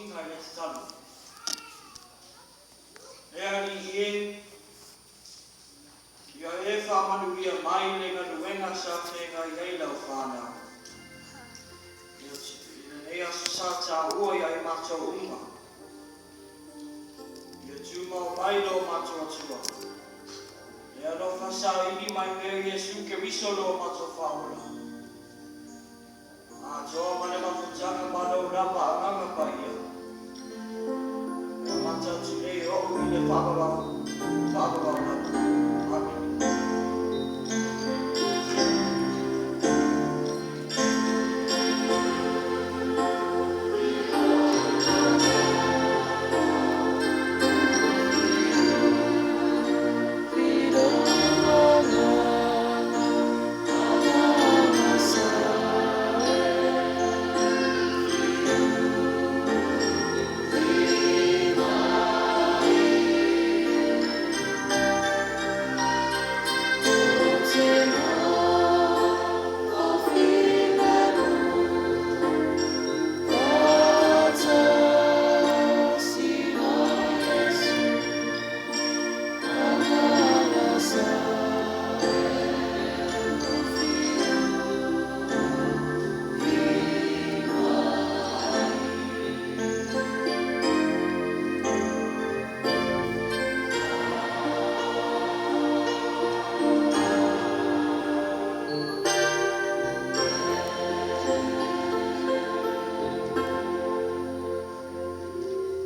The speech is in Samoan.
faamanuiaga i le tatalo. E Alii e, ia e faamanuia mai le galuega sa feagai ai lau fanau. I lenei aso sa taua ia i matou uma. Ia tumau mai lo matou Atua. Le alofa saili mai pea Iesu Keriso lo matou Faaola. Atoa ma le mafutaga ma lou lava Agaga Paia. E amata atu nei e o'u i le faavavau faavavau lava.